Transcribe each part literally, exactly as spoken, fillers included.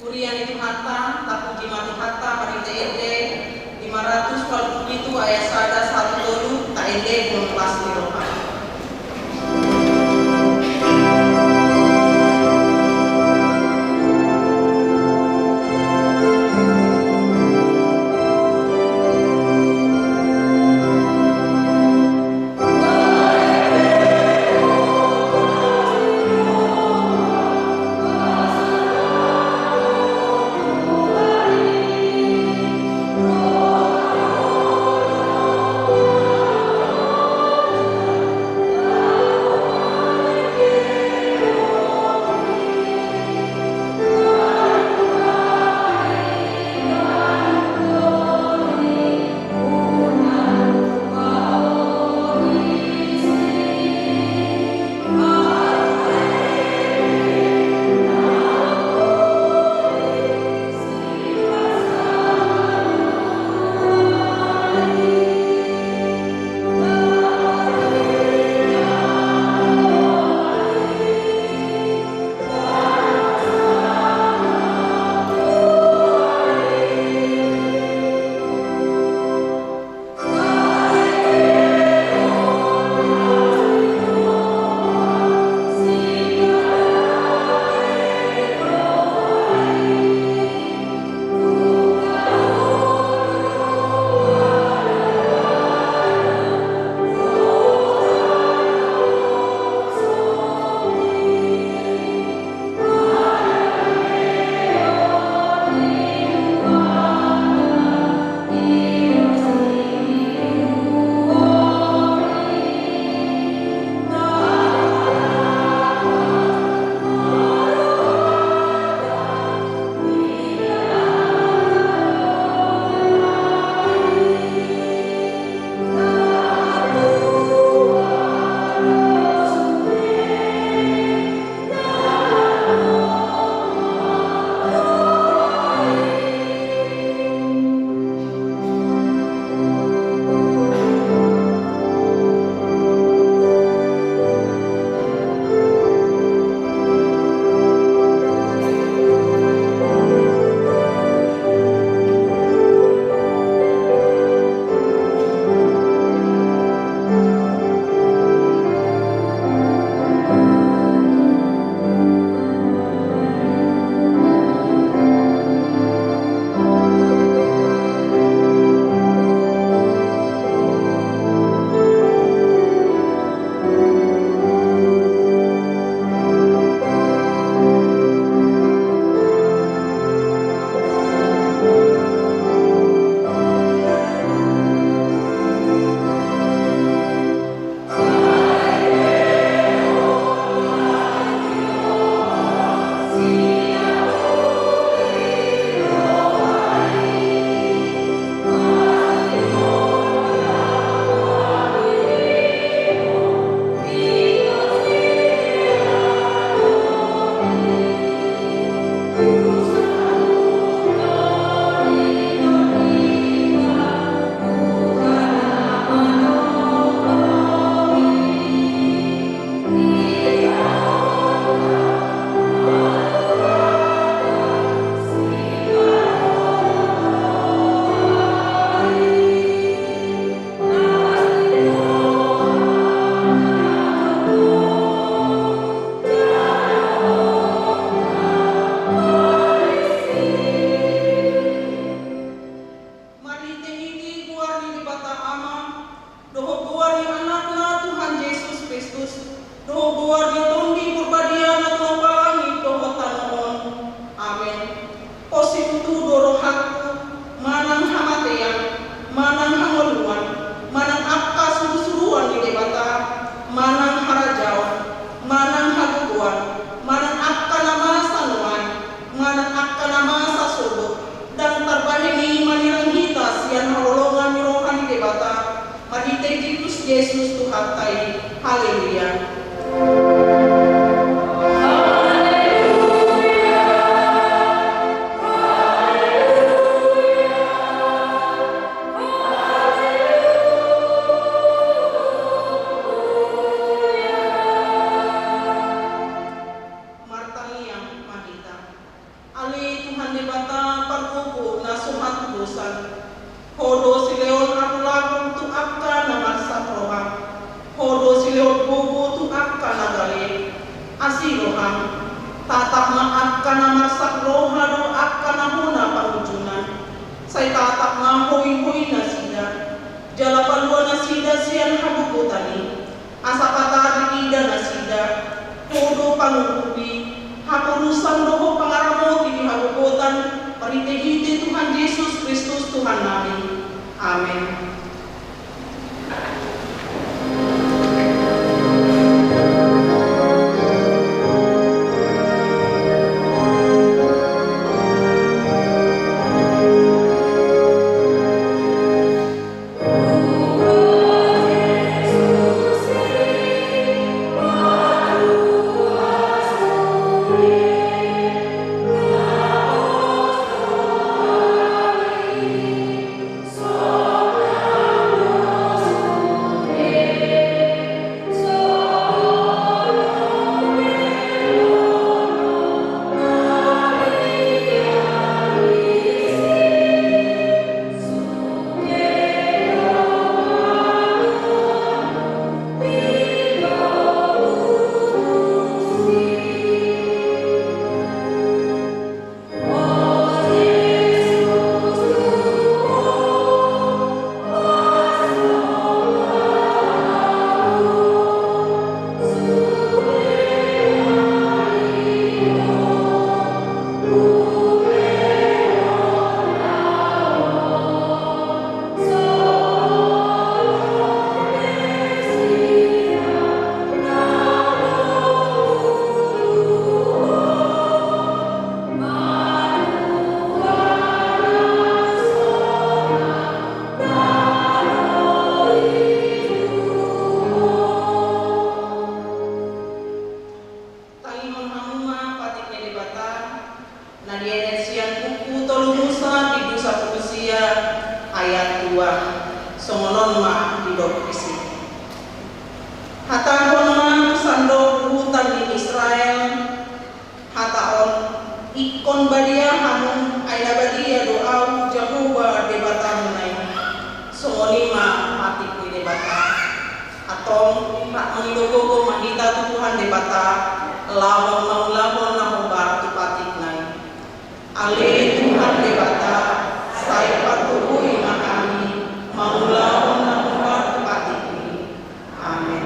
Huria ni Tuhanta, tapuji ma Tuhanta marhite ende lima ratus ualu pulu pitu ayat sada sahat tolu, taende pos ni roha. Marhitehite goar ni Debata Ama, dohot goar ni Anakna Tuhan Jesus Kristus, dohot goar ni Tondi Porbadia na tumompa langit dohot tano on. Amen. Pos situtu do rohangku manang hamatean, manang hangoluan, manang angka surusuruan ni Debata, manang harajaon, manang hagogoan, manang angka na masa nuaeng, manang angka na masa sogot, ndang tarbahen i manirang hita sian haholongan ni roha ni Debata, marhite Kristus Jesus Tuhanta i. Haleluya. Martangiang ma hita. Ale Tuhan Sagale asi roham. Tatap ma angka na marsak roha dohot angka na hona pangunjunan. Sai tatap ma hoihoi nasida, jala palua nasida sian hagogotan i. Asa patar diida nasida, Ho do panguhupi, haporusan dohot pangaramoti di hagogotan, marhitehite Tuhan Jesus Kristus Tuhannami. Amen. Tangihon hamu ma patik ni Debata, na dienet sian buku tolu Musa bindu sampulu sia ayat dua, songon on ma didok disi. Hatahon ma tu sandok uhutan ni Israel, hata on, ingkon badia hamu, ai na badia do Ahu Jahowa Debatamuna i. Songon i ma patik ni Debata. Antong, rap mangido gogo ma hita tu Tuhan Debata, laho mangulahon na hombar tu patikna i. Ale Tuhan Debata, sai patuduhon ma hami, mangulahon na hombar tu patikmi. Amen.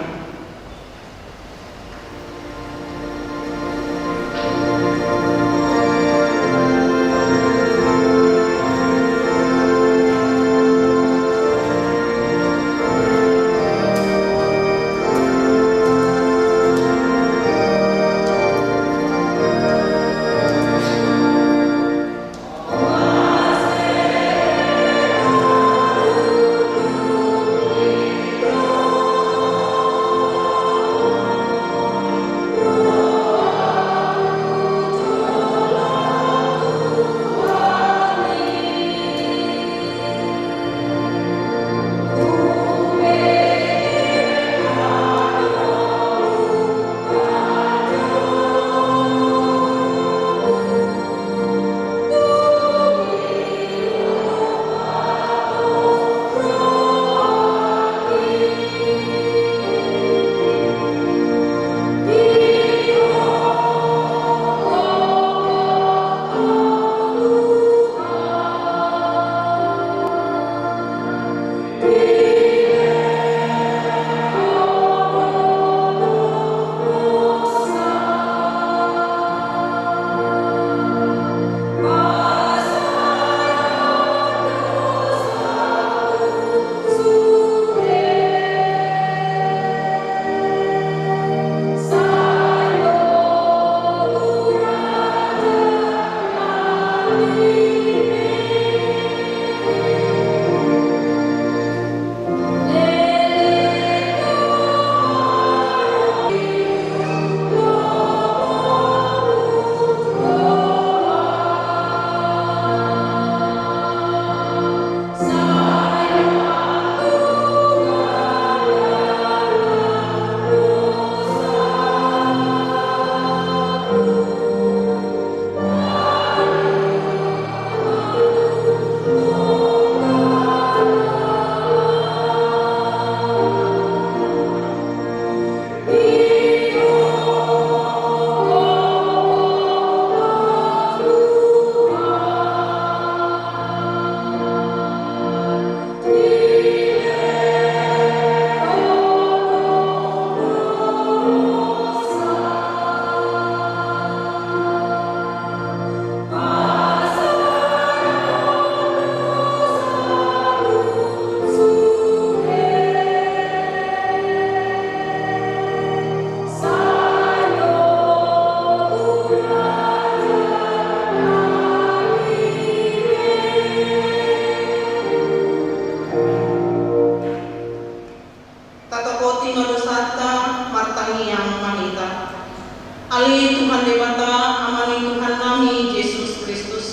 Tuhan Debata, Ama ni Tuhan nami Jesus Kristus,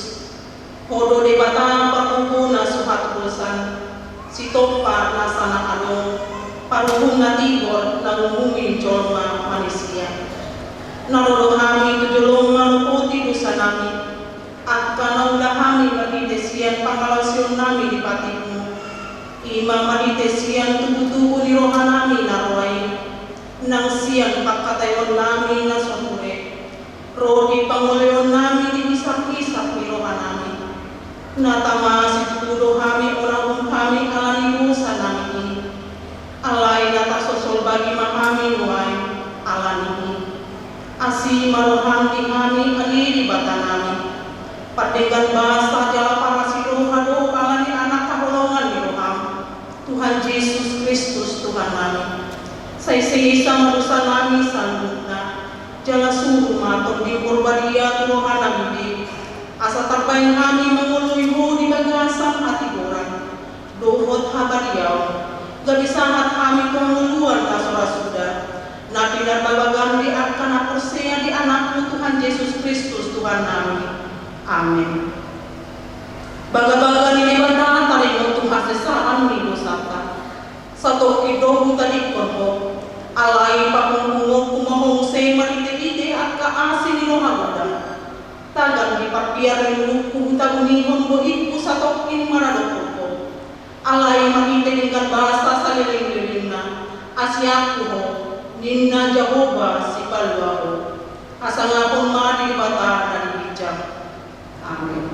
Ho do Debata parhobou na so hatudosan, Sitompa na so na adong, Paruhum na tigor na nguhumi jolma manisia. Na ro do hami tu jolom manopoti dosa nami, angka na ula hami marhite sian pangalaosion nami di patikmu, i ma marhite sian tubutubu ni roha nami na roa i, nang sian pangkataion nami na so hure, ro di pangoleon nami di hisaphisap ni roha nami. Na tama situtu do hami onaon hami ala ni dosa nami i. Alai na tarsosol bagi ma hami nuaeng ala ni i. Asi ma roham di hami ale Debata nami. Pardenggan basa jala parasi roha do ala ni Anak haholongan ni roham, Tuhan Jesus Kristus Tuhan nami. Sai sesa ma dosa nami saluhutna, jala suru ma Tondi Porbadia tu roha nami be, asa tarbaen hami mangoloi Ho di bagasan hatigoran dohot habadiaon, gabe sahat hami tu hangoluan na so ra suda, na pinarbagam di angka na porsea di Anakmu Tuhan Jesus Kristus Tuhan nami. Amen. Bagabaga ni Debata taringot tu hasesaan ni dosanta. Satongkin do hutadingkon Ho, alai pangungkungkon ma Ho muse marhitehite angka asi ni roha godang. Tagan di parpiar ni ngolungku hutabunihon bohingku satongkin maradophon Ho. Alai marhite denggan basa salelenglelengna, asi angkup Ho, ninna Jahowa Sipalua Ho. Hasangapon ma di Debata na di ginjang. Amen.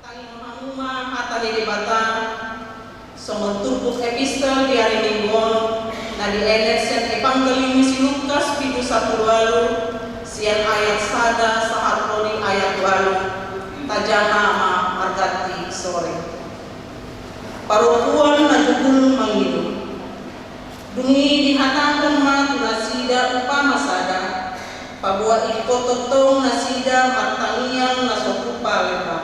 Taringot hamu ma hata ni Debata, songon turpuk epistel di ari Minggu on, na dienet sian Evangelium ni si Lukas bindu sampulu ualu, sian ayat sada sahat ro di ayat ualu. Tajaha ma marganti sore. Parompuan na jugul mangido. Dung i dihatahon ma tu nasida umpama sada, paboa ingkon tongtong nasida martangiang na so tupa lemma.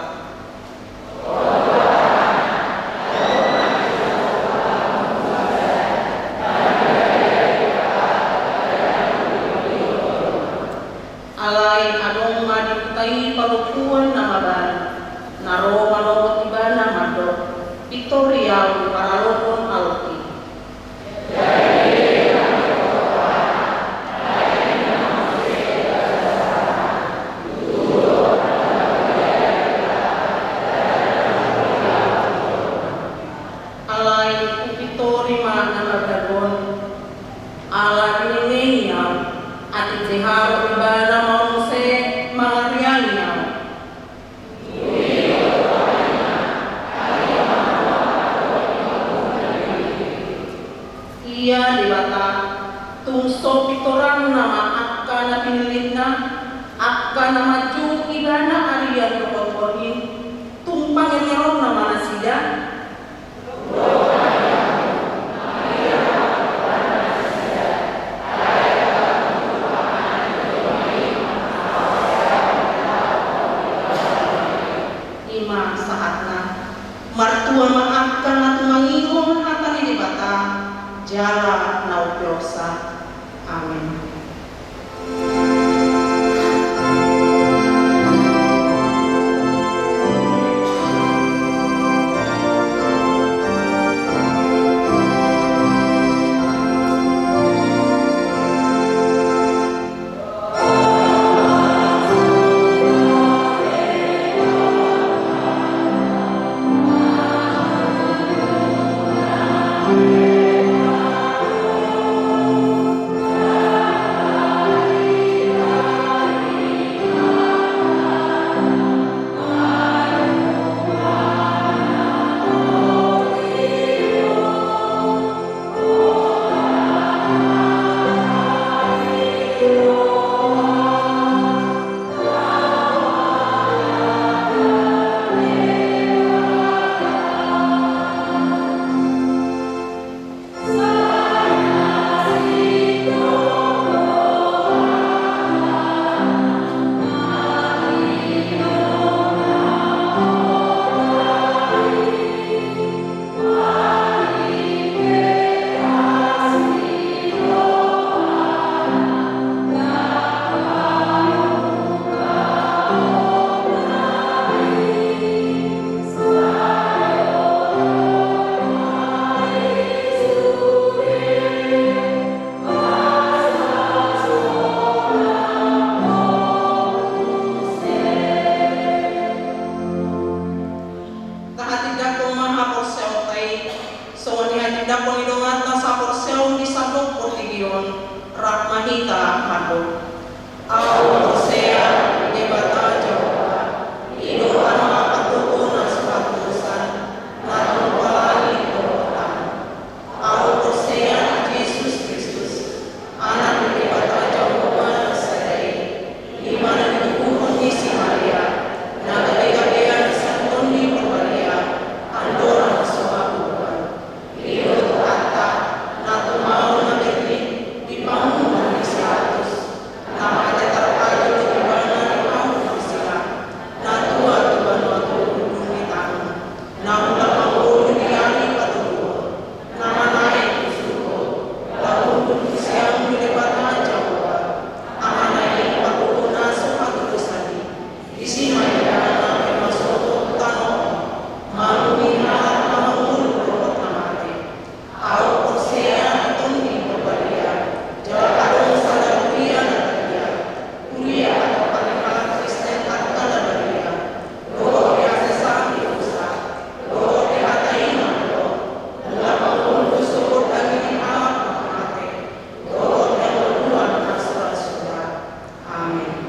Alai adong ma di huta i parompuan na mabalu, na ro manogot ibana mandok, pintori ahu paralophon aloki. Tung so pintoranna ma angka na pinillitna, angka na manjou ibana arian dohot borngin, tung pangergeronna ma nasida. I ma sahatna. Martua ma angka na tumangihon hata ni Debata jala na umpeopsa. Amen. Tahatindangkon ma haporseaonta i, songon i hatindangkon ni dongan na saporseaon di sampok portibi on, rap ma hita mandok. Ahu porsea di Debata Jahowa, i do Ama patogu na so hatudosan, na tumompa langit dohot tano. Ahu porsea di Jesus Kristus, Anak ni Debata Jahowa na sada i, i ma na nitubuhon ni si Maria, na gabe-gabean sian Tondi Porbadia, andorang so habubuhan. I do Tuhanta, na tumaon na berlin di pangunjunan ni si Pilatus, na mate tarpajol di bana di ahu Prisila, na tua tu banua toru ujung ni tano, na mulak mangolu di ari patoguhon, na manaek tu surgo, laho hundul tu siamun ni Debata Jahowa, Amana i patogu na so hatudosan i. Disi ma ibana pe masomot tu tano on, mangurupi halak na mangolu dohot na mate. Ahu porsea di Tondi Porbadia, jala adong sada huria na badia, huria adopan ni halak Kristen angka na badia, dohot di hasesaan di dosa, dohot di hata i na holom, mulak mangolu sogot daging ni halak na mate, dohot di hangoluan na so ra suda. Amen.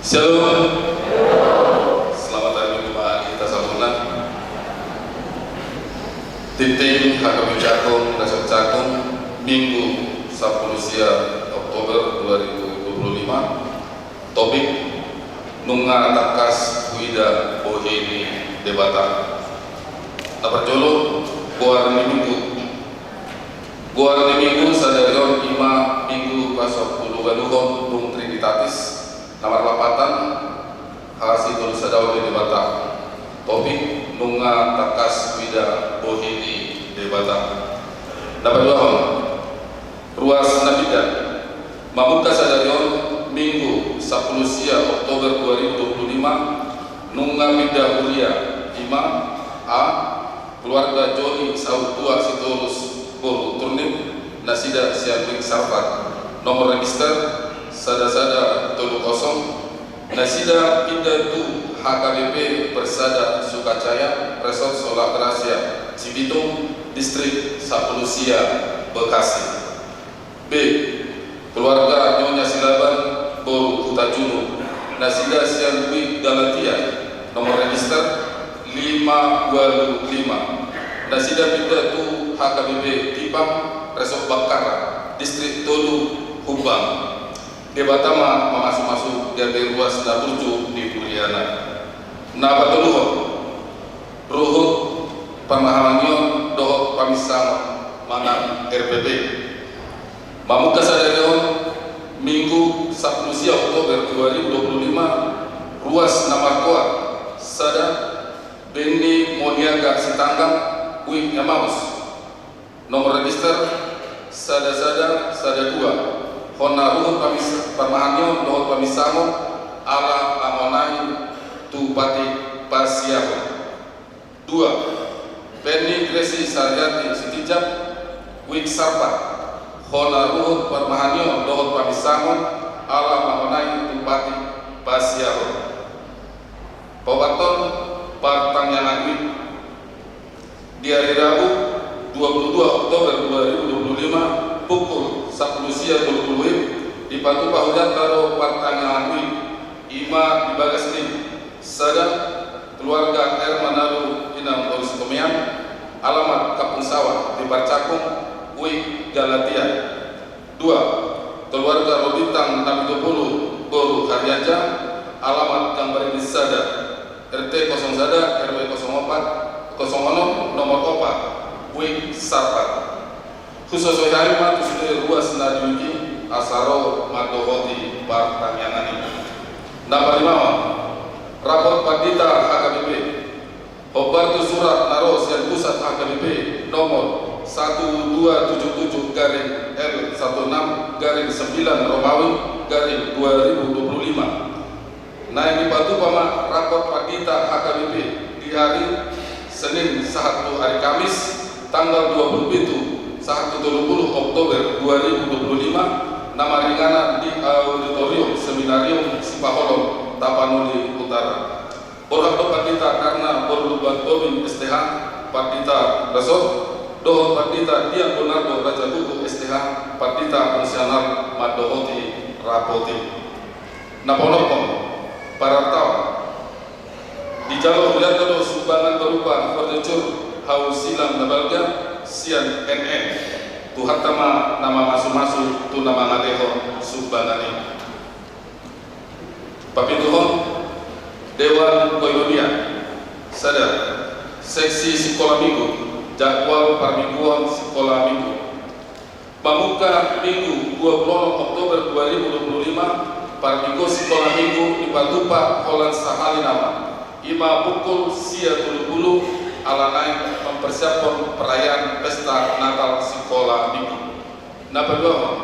Shalom. Selamat hari Minggu bagi hita saluhutna. Tintin H K B P Cakung, Resort Cakung, Minggu sampulu sia Oktober dua ribu dua puluh lima. Topik: Nunga tangkas huida bohi ni Debata. Na parjolo, goar ni Minggu. Goar ni Minggu sadari on ima Minggu pasampulu ualuhon tung Trinitatis, na marlapatan: Hasitolusadaon ni Debata. Topik: Nunga tangkas huida bohi ni Debata. Na paduahon, ruas na pinda. Mamungka sadari on, Minggu sampulu sia Oktober dua ribu dua puluh lima, nunga pinda huria, ima: A, keluarga Joni Sahutua Sitorus boru Turnip, nasida sian Wik Sarpat, nomor register sada sada tolu kosong, nasida pinda tu H K B P Persada Sukacaya, Resort Sola Gracia, Cibitung, Distrik sampulu sia, Bekasi. B, keluarga Nyonya Silaban boru Hutajulu, nasida sian Wik Galatia, nomor register lima ualu lima, nasida pinda tu H K B P Tipang, Resort Bakkara, Distrik tolu, Humbang. Debata ma mamasumasu gabe ruas na burju di huriana. Na patoluhon, ruhut pamahamangion dohot paminsangon manang R P P. Mamungka sadari on, Minggu sampulu sia Oktober dua ribu dua puluh lima, ruas na margoar sada: Benny Moniaga Sitanggang, Wik Emmaus, nomor register sada sada sada dua, hona ruhut pamis-, pamahamangion dohot paminsangon ala mangonai tu patik pasiahon. Dua, Penny Gracie Sariati Sitinjak, Wik Sarpat, hona ruhut pamahamangion dohot paminsangon ala mangonai tu patik pasiahon. Paopathon, partangiangan wik. Di ari Rabu, dua puluh dua Oktober dua ribu dua puluh lima, pukul sampulu sia tolu puluh wib, dipatupa hujanta do partangiangan wik, ima di bagas ni: sada, keluarga R Manado Inang Boru Sitomeang, alamat Kampung Sawah, Tipar Cakung, Wik Galatia. Dua, keluarga Robintang Napitupulu boru Harianja, alamat Gang Baridin sada, R T kosong sada, R W kosong opat, kosong onom, nomor opat, Wik Sarpat. Husosohi hami ma tu sude ruas na di wik i asa ro mandohoti partangiangan i. Na palimahon, rapot pandita H K B P. Hombar tu surat na ro sian pusat H K B P nomor satu dua tujuh tujuh garing L satu enam garing sembilan Romawi garing dua ribu dua puluh lima. Naeng dipatupa ma rapot pandita H K B P di ari Senin sahat tu ari Kamis, tanggal dua puluh pitu sahat tu tolu puluh Oktober dua ribu dua puluh lima, na maringanan di Auditorium Seminarium Sipaholon, Tapanuli Utara. Borhat do Pandita Karna Borluban Tobing S T H, Pandita Resort, dohot Pandita Dian Bonardo Rajabuku S T H, Pandita Fungsional, mandohoti rapot i. Na paonomhon, parartaon. Dijalo hujanta do sumbangan berupa furniture hau silang na balga sian N N. Tuhanta ma na mamasumasu tu na mangalehon sumbangan i. Papituhon, Dewan Koinonia. Sada, seksi sikola minggu, jadwal parmingguon sikola minggu. Mamungka Minggu dua puluh onom Oktober dua ribu dua puluh lima, parmingguon sikola minggu dipatupa holan sahali nama, ima pukul sia tolu puluh, ala naeng mempersiaphon perayaan pesta Natal sikola minggu. Na paduahon,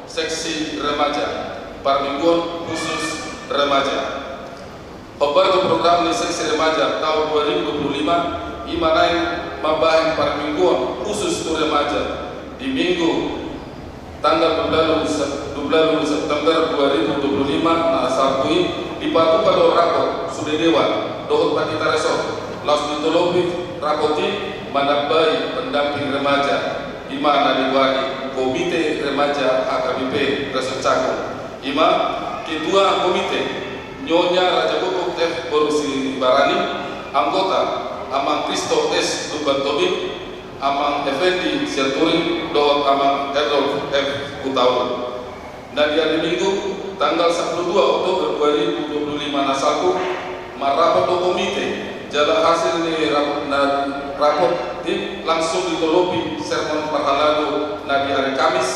seksi remaja, parmingguon khusus remaja. Hombar tu program ni seksi remaja taon dua ribu dua puluh lima, ima naeng mambahen parmingguon khusus tu remaja di Minggu tanggal dua puluh, Sep-, dua puluh September dua ribu dua puluh lima, na Sabtu i, dipatupa do rapot sude dewan dohot pandita resort, laos ditolopi rapot i manambai pendamping remaja, ima na digoari Komite Remaja H K B P Resort Cakung, ima ketua komite, Nyonya Raja Guguk F Boru Sibarani, anggota, Amang Kristo S Lumban Tobing, Amang Effendi Sianturi, dohot Amang Erdolf F Hutauruk. Na di ari Minggu, tanggal sampulu dua Oktober dua ribu dua puluh lima na salpu, marrapot do komite, jala hasil ni rapot na, rapot i langsung ditolopi sermon parhalado na di ari Kamis,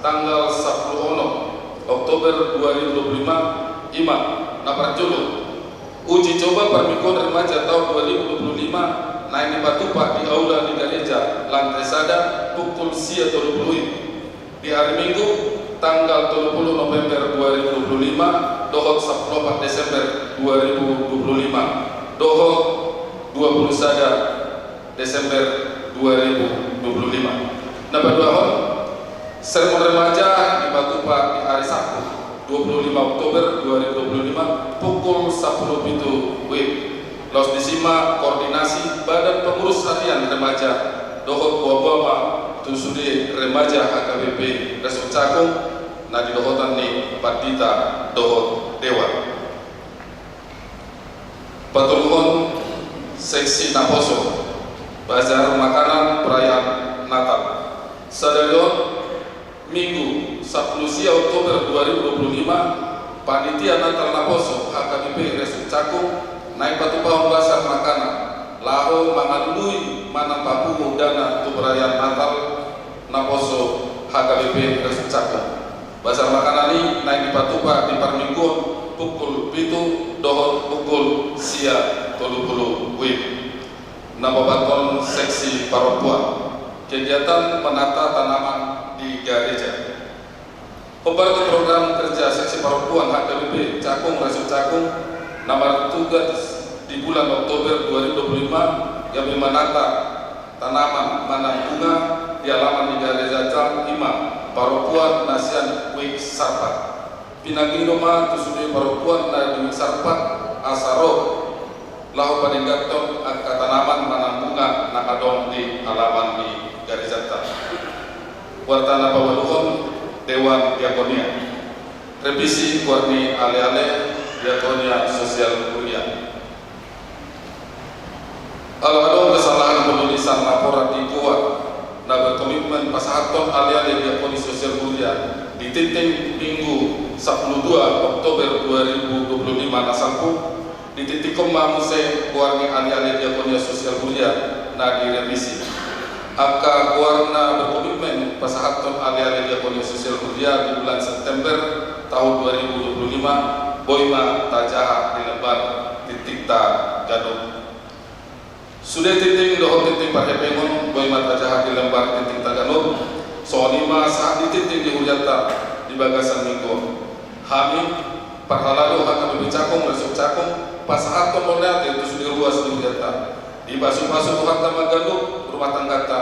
tanggal sampulu onom Oktober dua ribu dua puluh lima, i ma na parjolo, uji coba parmingguon remaja taon dua ribu dua puluh lima, naeng dipatupa di aula ni gareja, lantai sada, pukul sia tolu pulu wib. Di ari Minggu, tanggal tolu pulu November dua ribu dua puluh lima, dohot sampulu opat Desember dua ribu dua puluh lima, dohot dua pulu sada Desember dua ribu dua puluh lima. Na paduahon, sermon remaja dipatupa di ari Sabtu, dua pulu lima Oktober dua ribu dua puluh lima, pukul sampulu pitu wib. Laos disi ma koordinasi Badan Pengurus Harian Remaja dohot boaboa ma tu sude remaja H K B P Resort Cakung na di dohotan ni pandita dohot dewan. Patoluhon, seksi naposo, bazar makanan perayaan Natal. Sadari on, Minggu, sampulu sia Oktober dua ribu dua puluh lima, panitia Natal naposo H K B P Resort Cakung naeng patupahon bazar makanan laho mangalului manang papungu dana tu perayaan Natal naposo H K B P Resort Cakung. Bazar makanan i naeng dipatupa di parmingguon pukul pitu dohot pukul sia tolu pulu wib. Na paopathon, seksi parompuan, kegiatan menata tanaman di gareja. Hombar tu program kerja seksi parompuan H K B P Cakung Resort Cakung na martugas di bulan Oktober dua ribu dua puluh lima, gabe menata tanaman manang bunga di alaman ni gareja, i ma parompuan na sian Wik Sarpat. Pinangido ma tu sude parompuan na di Wik Sarpat asa ro laho padengganhon angka tanaman manang bunga na adong di alaman ni garejanta. Warta na paualuhon, dewan diakonia. Revisi goar ni aleale diakonia sosial huria. Ala adong kesalahan penulisan laporan di goar na berkomitmen pasahathon aleale diakonia sosial huria di tintin Minggu sampulu dua Oktober dua ribu dua puluh lima na salpu, di tintin on ma muse goar ni aleale diakonia sosial huria na direvisi. Angka goar na berkomitmen pasahathon aleale diakonia sosial huria di bulan September taon dua ribu dua puluh lima boi ma tajaha di lembar tintinta ganup. Sude tintin dohot tintin parhepengon boi ma tajaha di lembar tintinta ganup. Songon i ma sahat ni tintin di hurianta di bagasan minggu on. Hami, parhalado H K B P Cakung Resort Cakung, pasahathon mauliate tu sude ruas ni hurianta. Dipasupasu Tuhanta ma ganup rumah tangganta,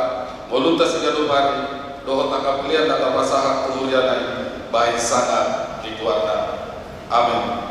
ngolunta siganup ari, dohot angka pelean na tapasahat tu huriana i, bahen sanga di goarna. Amen.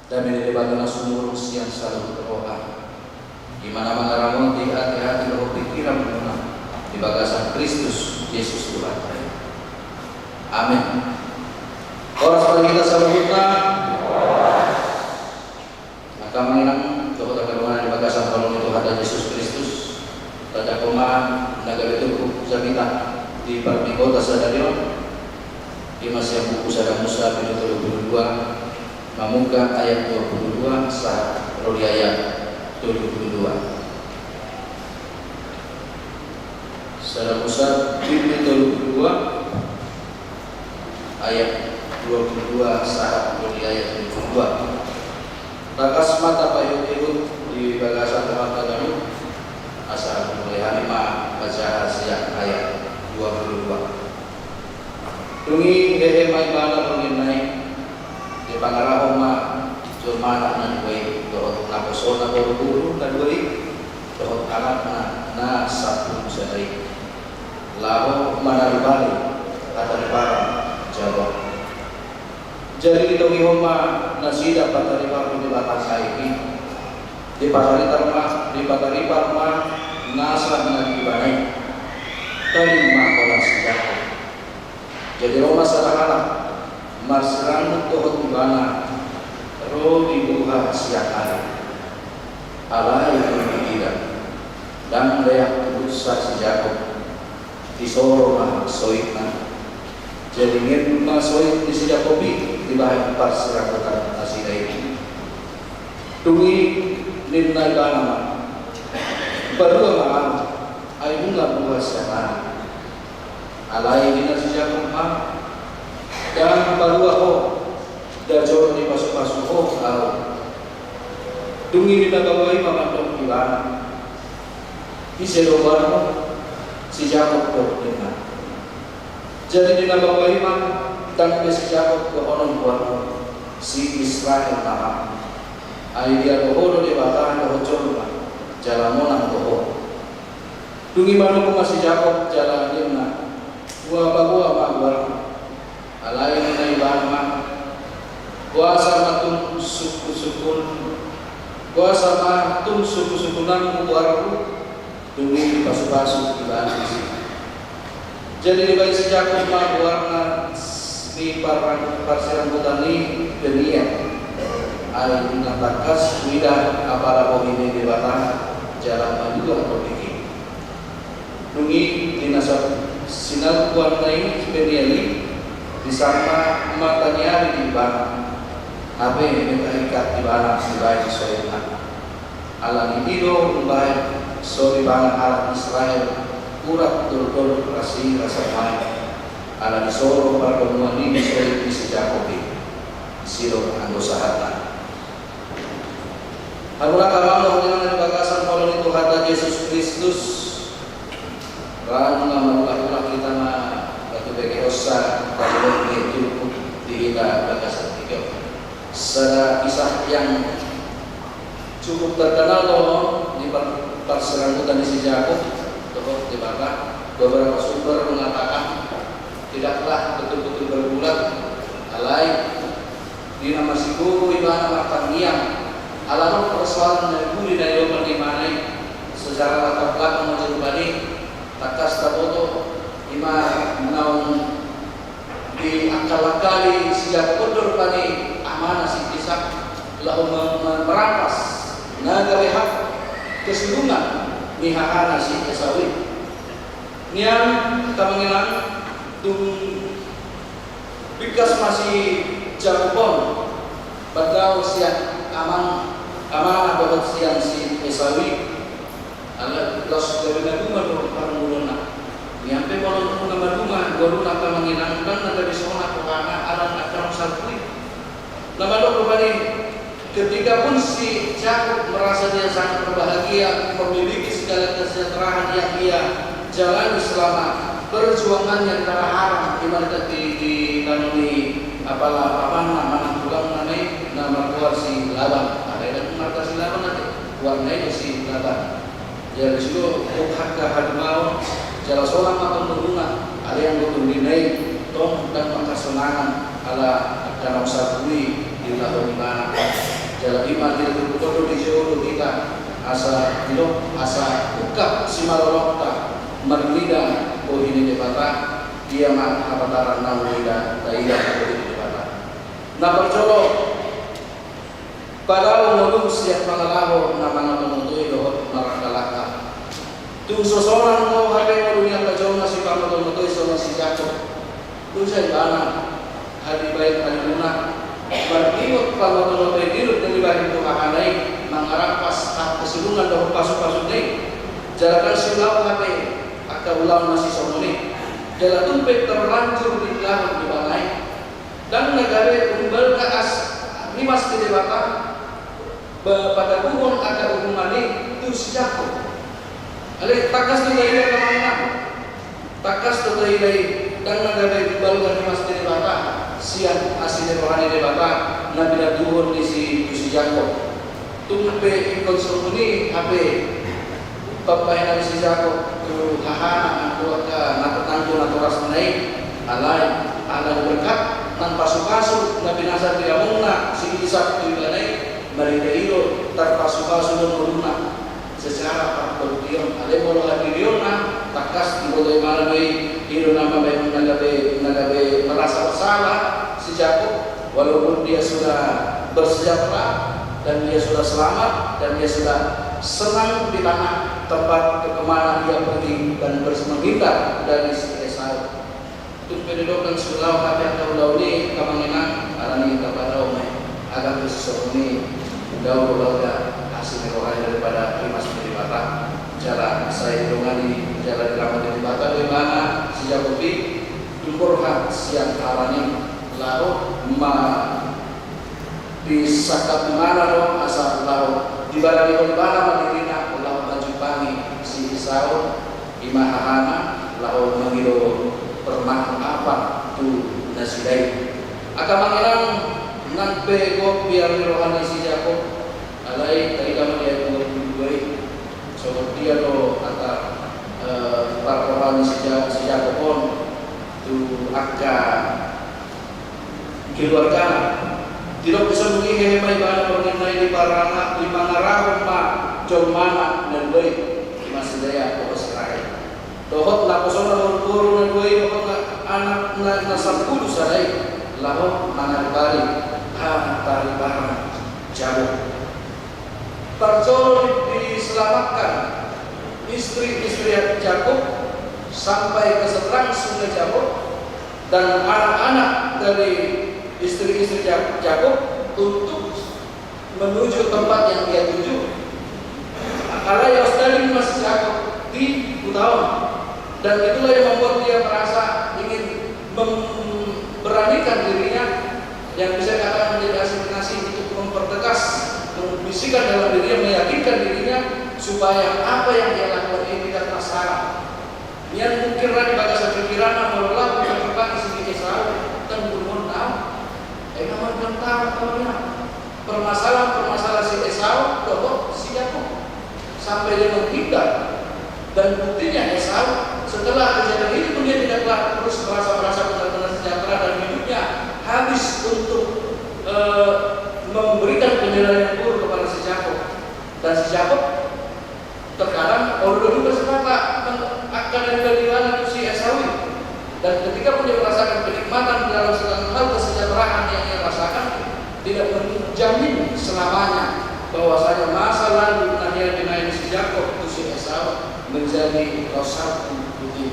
Dame ni Debata na sumurung sian saluhut roha, i ma na mangaramoti ateate dohot pingkiranmuna di bagasan Kristus Jesus Tuhanta i. Amen. Horas ma di hita saluhutna. Angka amang inang dohot angka dongan di bagasan holong ni Tuhanta Jesus Kristus, tajangkon ma na gabe turpuk jamita di parbingkota sadari on, i ma sian buku Sada Musa bindu tolu pulu dua, mamungka ayat dua pulu dua sahat ro di ayat tolu pulu dua. Sada Musa bindu tolu pulu dua, ayat dua pulu dua sahat ro di ayat tolu pulu dua. Tangkas ma tapaihutihut di bagasan Tuhanta ganup, asa mulai hami ma baca sian ayat dua pulu dua. Dung i hehe ma ibana borngin na i, dipangarahon ma jolmana na dua i dohot naposona boruboru na dua i dohot anakna na sampulu sada i, laho manaripari hatariparan jaloon. Jadi ditogihon ma nasida patariparhon Debata aek i. Dipataritar ma, dipataripar ma nasa na di ibana i. Tading ma holan si Jakob. Jadi ro ma sada halak marsirangguk dohot ibana, ro di buha siang ari. Alai dung diida, ndang lean tubussa si Jakob, disoro ma soitna. Jadi ngem ma soit ni si Jakob i dibahen parsiranggutan nasida i. Dung i ninna ibana ma, "Palua ma ahu, ai nunga buha sian ari." Alai ninna si Jakob ma, "Ndang palua ho, ndang jolo dipasupasu ho ahu." Dung i ninna baoa i ma mandok ibana, "Ise do goarmu?" "Si Jakob do," ninna. Jadi ninna baoa i ma, "Ndang be si Jakob dohonon goarmu, si Israel ma ho. Ai diago ho do Debata dohot jolma, jala monang do ho." Dung i manungkun ma si Jakob jala ninna, "Hupaboa ma goarhu." Alai ninna ibana ma, "Boasa ma tung sungkunsungkun, boasa ma tung sungkunsungkunan goarhu?" Dung i dipasupasu ibana disi. Jadi dibahen si Jakob ma goarna ni parang-, parsiranggutan i Peniel. Ai nunga tangkas huida apala bohi ni Debata jala malua topik i. Dung i di na sa-, sinangkuanna i Peniel i, disanga mataniari di ibana. Hape menta ikat ibana dibahen soitna. Alani i do umbahen so dipangan halak Israel urat doldol ras i rasa nuaeng. Ala disoro pardomuan i di soit ni si Jakob i. Disi do anggo sahatna. Hamu angka amang dohot inang na di bagasan holong ni Tuhanta Jesus Kristus. Ra nunga marulah-ulah hita ma batu begeonsa dalam ni turpuk di hita bagasan tingki on. Sada kisah yang cukup terkenal do di par-, parsiranggutan ni si Jakob dohot Debata. Beberapa sumber mengatakan tidaklah betul-betul bergulat, alai di na masigogo ibana martangiang, ala adong persoalan na guli na didok ibana i. Secara latar belakang ma jolo bani, tangkas taboto, i ma naung diakal-akali si Jakob on do rupani amana si Isak laho me-, me-, merampas na gabe hak kesulungan ni hahana si Esau i. Nian, angka amang inang, dung bingkas ma si Jakob on mandaon sian amang, amana dohot sian si Esau i. Ala laos gabe maduma do parngoluonna. Nian pe molo nunga maduma ngoluna, angka amang inang, ndang na gabe sonang rohana ala angka na salpu i. Na mandok rupani, ketika pun si Jakob merasa dia sangat berbahagia, memiliki segala kesejahteraan yang ia jalani selama perjuangannya di tanah Haran, di mana di, di tanah ni apala pamanna manang tulangna i, na margoar si Laban. Alai ndang marga si Laban ate, goarna i do si Laban. Jadi disi do gok angka hadumaon, jala sonang ma tong ngoluna, alai anggo tondina i tong ndang mangkasonangan ala angka na salpu i diulahon ibana. Jala i ma di turpuk on do dijou do hita asa didok asa ungkap simalolokta marnida bohi ni Debata. Dia ma hapataran na umida taida bohi ni Debata. Na parjolo, Padao ngolum sian pangalaho na mangotomoto i dohot marlangkalangka. Tung so sonang do hape ngolu ni angka jolma sipangotomoto i songon si Jakob. Dung sai ibana, hali baen halimuna, mardingot pangotomoto i, didok na dibahen tu hahana i, mangarampas hak kesulungan dohot pasupasu na i. Jala ndang sai ulaon hape angka ulaon na sisongon i. Jala tung pe terlanjur diulahon ibana i. Ndang na gabe umbalga as rimas ni Debata, ba patabuhon angka hubungan i tu si Jakob. Alai tangkas do taida, angka amang inang. Tangkas do taida i, ndang na gabe umbalga rimas ni Debata sian asi ni roha ni Debata na pinatuduhon disi tu si Jakob. Tung pe ingkon songon i hape pambahenan ni si Jakob tu hahana, angka natoras na i, alai ala ni berkat nang pasupasu na pinasada ni amongna si Isak tu ibana i, marhite i do tarpasupasu do ngoluna secara partondion. Alai molo hatirionna, tangkas diboto ibana do i, i do na mambahen na gabe, na gabe merasa bersalah si Jakob. Walaupun dia sudah bersejahtera dan dia sudah selamat dan dia sudah senang di tanah tempat ke mana ia pergi dan bers-, menghindar dari si Esau. Tung pe didok ndang sai ulaon hape angka ulaon i, angka amang inang, alani i tapatau ma i. Agak tu si songon i, dao do umbalga asi ni roha i daripada rimas ni Debata. Jala sai didongani, jala diramoti Debata do ibana si Jakob i. Tung borhat sian Haran i laho ma disangkap ibana do asa laho dibaranihon ibana ma dirina laho manjumpangi si Esau, i ma hahana, laho mangido permaafan tu nasida i. Angka amang inang, nang pe gok biar ni roha ni si Jakob, alai taida ma di ayat dua puluh dua i. Songon dia do angka, eh, parroha ni si Ja-, si Jakob on tu angka keluargana. Didok dison, dung i hehe ma ibana borngin na i, diparana, dipangarahon ma jolmana na dua i, i ma si Lea dohot si Rahel, dohot naposona boruboru na dua i dohot na anakna na sampulu sada i, laho mangaribari, ah, taribaran Jabok. Parjolo diselamatkan istri-istri Yakub sampai ke seberang Sungai Jabok, dan anak-anak dari istri-istri Ya-, Yakub untuk menuju tempat yang ia tuju. Alai laos daging ma si Yakub di huta on. Dan itulah yang membuat dia merasa ingin memberanikan dirinya, yang bisa dikatakan menjadi hasil nasi untuk mempertegas, membisikkan dalam dirinya, meyakinkan dirinya, supaya apa yang ia lakukan ini tidaklah salah. Nian mungkin ra di bagasan pikiranna, molo laho manjumpangi si Esau, tanggungon naon? Ai na mangkentang tahu ya. Permasalahan-permasalahan si Esau dohot si Yakub. Sampai dia menghindar. Dan buktinya Esau, setelah kejadian ini pun dia tidak terus merasa, merasa benar-benar sejahtera dan hidupnya habis untuk, eh, memberikan penilaian yang buruk kepada si Yakub. Dan si Yakub terkadang olo do juga sipata angka na nidok ibana tu si Esau i. Dan ketika pun dia merasakan kenikmatan dalam segala hal kesejahteraan yang ia rasakan, tidak menjamin selamanya bahwasanya masa lalu na hea binahen ni si Yakub tu si Esau menjadi laos salpu tu i.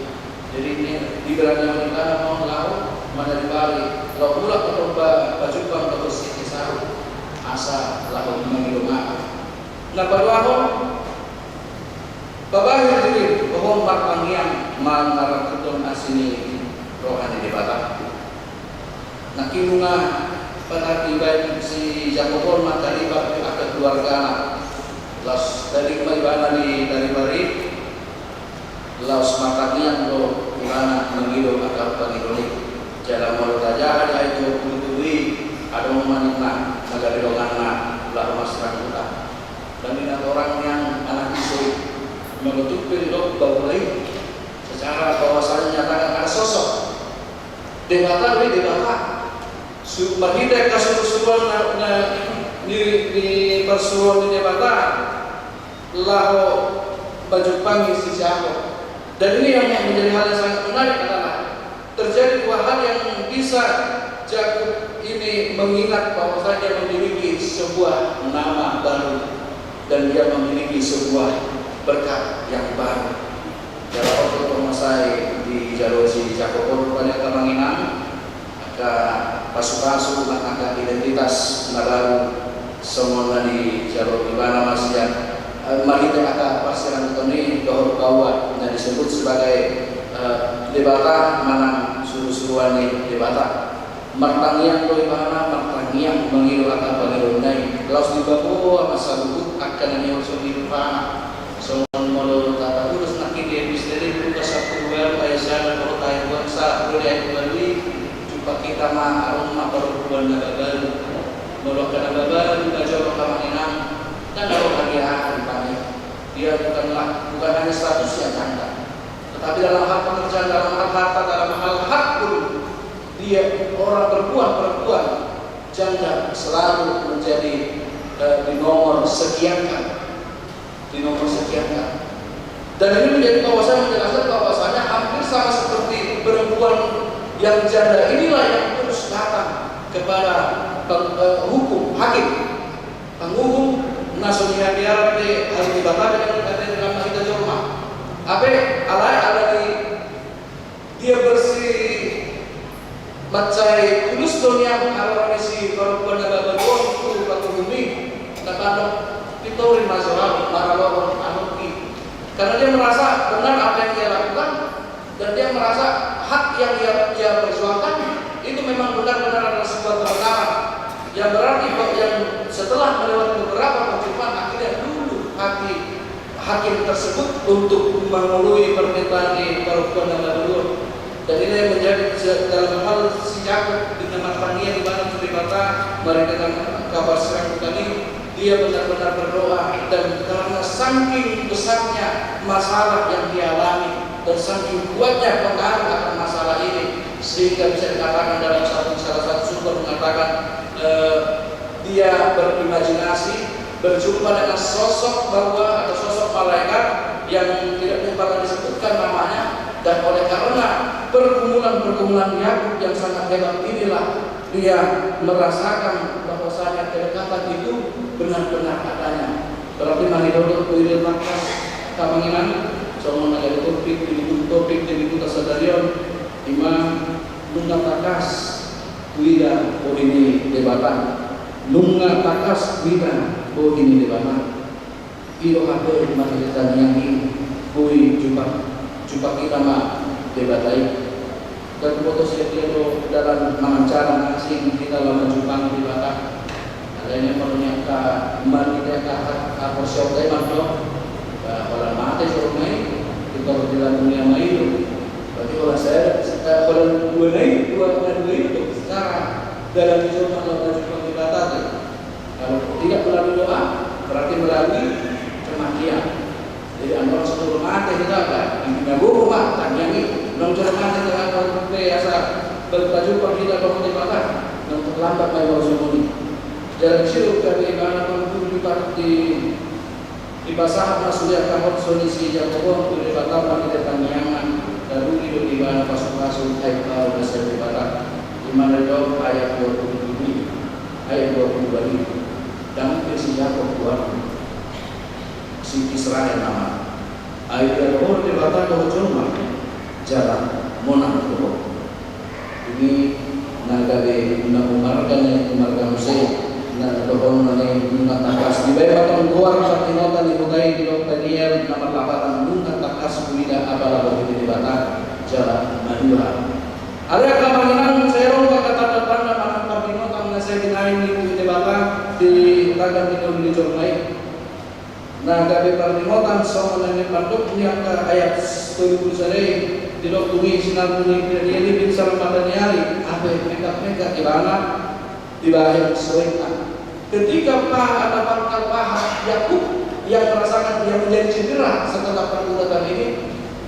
Jadi ini diberani ibana ma on laho manaribari, laho mulak ma on ba-, pajumpang dohot si Esau asa laho mangido maaf. Na paduahon, pabahir diri, hohom martangiang mangarangkuthon asi ni roha ni Debata. Nangkin nunga patar dibaen si Jakobon ma taribar tu angka keluargana. Laos daging ma ibana di taribar i, laos martangiang do ibana mangido angka pangidoan i. Jala molo tajaha di ayat dua puluh tolu i, adong ma ninna na gabe donganna laho mansai huta. Dang i na torang nian anak ise i, molo tung pe didok bahula i, secara bahwasanya nyatakan ada sosok Debata do i, Debata. Su-, marhite angka surusuruan na, na, ni, ni parsuruon ni Debata laho manjumpangi si Jakob. Dan ini yang, yang menjadi hal yang sangat menarik adalah terjadi dua hal yang bisa Jakob ini mengingat bahwasanya memiliki sebuah nama baru dan dia memiliki sebuah berkat yang baru. Jala on do sai dijalo si Jakob on rupani, angka amang inang, angka pasupasu, angka identitas na baru, songon na dijalo ibana ma sian, eh, marhite angka parsiranguton i dohot baoa na disebut sebagai, eh, Debata manang surusuruan ni Debata. Martangiang do ibana, martangiang mangido angka pangidoanna i. Laos dibaboa ma saluhut angka na nihol songon i rupana. Songon molo tataruhon nangkin di episteri, Lukas sampulu ualu ayat sada dohot ayat dua, sahat ro di ayat ualu i, jumpa hita ma adong ma parompuan na babaru. Molo angka na babaru na jolo, angka amang inang, ndang adong hadiah rupani. Dia bukanlah, bukan hanya statusnya janda, tetapi dalam hal pekerjaan, dalam hal harta, dalam hal hak pun, dia orang perempuan, perempuan janda selalu menjadi, eh, di nomor sekiankan, di nomor sekiankan. Dan ini menjadi bahwasanya, menjelaskan bahwasanya hampir sama seperti perempuan yang janda inilah yang terus datang kepada peng-, eh, hukum, hakim, panguhum na so nihabiaran pe, ahu di Batak dengan kata dalam hita jolma. Ape, alai ala ni dia bersih, mansai tulus do nian haroro ni si perempuan na babaru on tu panguhum i, na mandok, pintorin ma jo ahu maralohon anakki. Karena dia merasa benar apa yang dia lakukan, dan dia merasa hak yang ia, ia perjuangkan itu memang benar-benar adalah sebuah kebenaran. Yang berarti bahwa yang setelah melewati beberapa perjumpaan, akhirnya luluh hati hakim tersebut untuk mangoloi permintaan ni perempuan na babaru on. Dan ini yang menjadi se-, dalam hal si Yakub dengan martangiang ibana tu Debata, marhite angka parsiranguton i, dia benar-benar berdoa, dan karena saking besarnya masalah yang dia alami dan saking kuatnya pengaruh akan masalah ini, sehingga bisa dikatakan dalam satu, salah satu sumber mengatakan, eh, dia berimajinasi, berjumpa dengan sosok baoa atau sosok malaikat yang tidak pernah disebutkan namanya, dan oleh karena pergumulan-pergumulan Yakub yang sangat hebat inilah, dia merasakan bahwasanya kedekatan itu benar-benar adanya. Berarti mari dulu kuil tangkas, angka amang inang, songon na jadi topik di buku, topik di buku sadarion, ima nunga tangkas huida bohi ni Debata. Nunga tangkas huida bohi ni Debata. I do hape marhite tangiang i, boi jumpa, jumpa hita ma Debata i. Ndang huboto sian dia do dalan manang cara na asing hita laho manjumpangi Debata. Alai na molo ni angka marhite angka haporseaonta i mandok, holan mate jolma i, pintor di lambung ni ama i do. Berarti holan sada, holan dua na i, dua na dua i do secara dalan ni jolma laho manjumpangi Debata. Kalau tidak melalui doa, berarti melalui kematian. Jadi, andorang so jolo mate hita, kan? Intinya, boru ma tangiang i. Nang jolo mate hita, kan? Pe asa, bagi tajumpa hita, kan? Mate mata. Nang terlambat, kan? Kalau semua ini. Jalan siu, kami, mana, kan? Guru di parti, dipasahat ma sude angka horja ni si Jakob on tu Debata marhite tangiangan, taruli do ibana pasupasu, ai baru na sian Debata. Di mana didok ayat dua puluh tujuh i, ayat dua puluh dua i. Ndang pe si Jakob, Tuhan, si Israel nama. Ai diadong Debata dohot jolma, jala monang do. Ini na gabe na umarga ni umarga muse, na dohonon na nunga tangkas. Dibaen ma tong goar partingkotan ni huta i, didok Daniel, na marlapatan nunga tangkas huida apala bohi ni Debata, jala malua. Alai angka amang inang, sai ro angka tanda-tanda manang partingkotan na sai binaen ni Debata di tagan ni ngolu ni jolma i. Na gabe parningotan songon na nipandok ni angka ayat tolu pulu sada i, didok dung i sinambung ni Daniel i pinsar mata ni ari, hape mengkak-mengkak ibana dibahen soitna. Ketika pa-, ada pangkal paha Yakub yang merasakan dia menjadi cedera setelah pergulatan ini,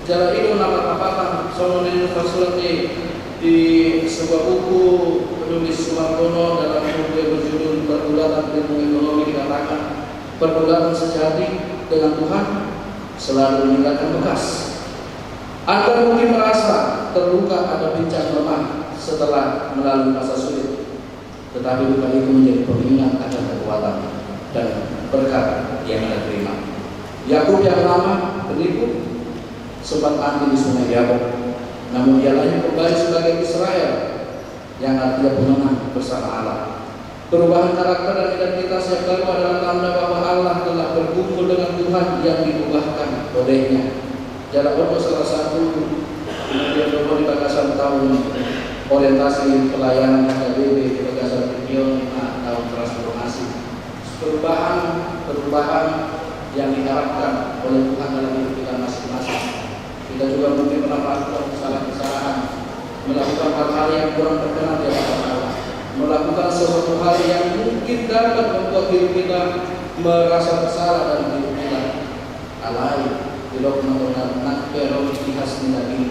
jala i do na marlapatan songon na tarsurat di, di sebuah buku penulis Sumarsono dalam buku yang berjudul Pergulatan Ilmu Ekonomi dikatakan, pergulatan sejati dengan Tuhan selalu meninggalkan bekas. Anda mungkin merasa terluka atau pincang lemah setelah melalui masa sulit. Tetapi luka itu menjadi pengingat akan kekuatan dan berkat yang Anda terima. Yakub yang lama penipu, sempat mati di Sungai Yabok. Namun ia lahir kembali sebagai Israel, yang artinya pemenang bersama Allah. Perubahan karakter dan identitas yang baru adalah tanda bahwa Allah telah berkumpul dengan Tuhan yang diubahkan olehnya. Jala on do salah satu na diandorhon di bagasan taon orientasi pelayanan H K B P di bagasan tingki on, taon transformasi. Perubahan, perubahan yang diharapkan oleh Tuhan dalam hidup kita masing-masing. Kita juga mungkin pernah melakukan kesalahan-kesalahan, melakukan hal-hal yang kurang berkenan di hadapan Allah, melakukan sesuatu hal yang mungkin dapat membuat diri kita merasa bersalah dalam hidup kita. Alai, didok ma tongtong nang pe ro di tihas ni daging,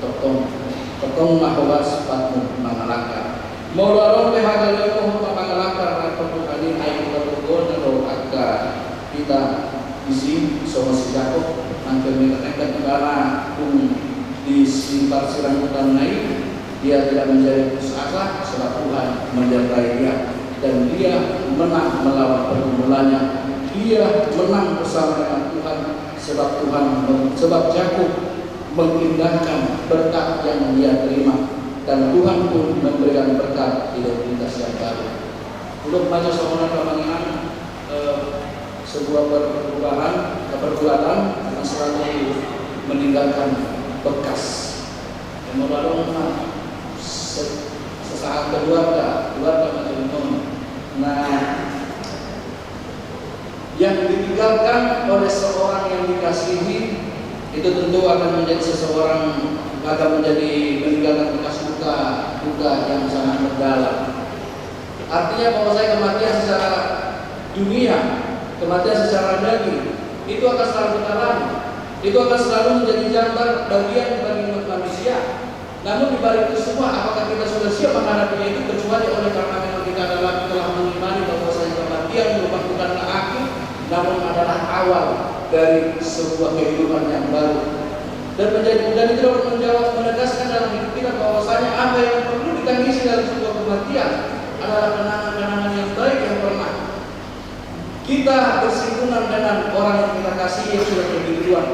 tongtong, tongtong ma holan sipamu mangalangka. Molo adong pe hagabeon ho mangalangka, rap tu Tuhan i, ai hita togol do angka hita disi songon si Jakob, nang pe mengkatengkat ibana dung di si parsirangutanna i, dia tidak menjadi putus asa, sebab Tuhan menyertai dia. Dan dia menang melawan pergumulannya. Dia menang bersama dengan Tuhan, sebab Tuhan, sebab Jakob mengindahkan berkat yang dia terima. Dan Tuhan pun memberikan berkat identitas yang baru. Didok ma jo songon on, Amang Inang, eh, sebuah perubahan, perbuatan yang selalu meninggalkan bekas. Yang molo adong ma se-, sesahat keluarga, keluarga macam itu. Nah, yang ditinggalkan oleh seorang yang dikasihi itu tentu akan menjadi seseorang, akan menjadi meninggalkan bekas luka, luka yang sangat mendalam. Artinya bahwasanya kematian secara dunia, kematian secara daging, itu akan selalu kita alami. Itu akan selalu menjadi jangkar bagian bagi umat manusia. Namun di balik itu semua, apakah kita sudah siap menghadapinya itu? Kecuali oleh karena memang kita adalah telah mengimani bahwasanya kematian merupakan bukanlah akhir, namun adalah awal dari sebuah kehidupan yang baru. Dan menjadi, dan itu dapat menjawab, menegaskan dalam hidup kita bahwasanya apa yang perlu ditangisi dalam sebuah kematian adalah kenangan-kenangan yang baik yang pernah kita bersinggungan dengan orang yang kita kasihi yang sudah pergi duluan,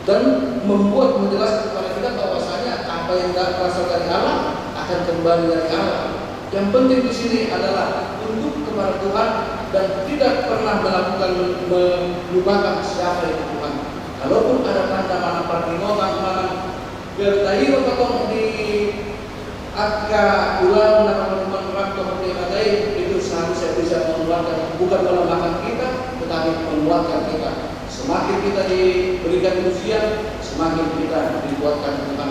dan membuat, menjelaskan kepada kita bahwasanya apa yang da-, berasal dari Allah akan kembali dari Allah. Yang penting di sini adalah tunduk kepada Tuhan dan tidak pernah melakukan, melupakan siapa itu Tuhan. Kalaupun ada tanda manang parningotan, manang berita i, apapun di angka ulaon na mangarap Tuhan di mata i, itu seharusnya bisa menguatkan, bukan melemahkan kita, tetapi menguatkan kita. Semakin kita diberikan ujian, semakin kita dikuatkan Tuhan.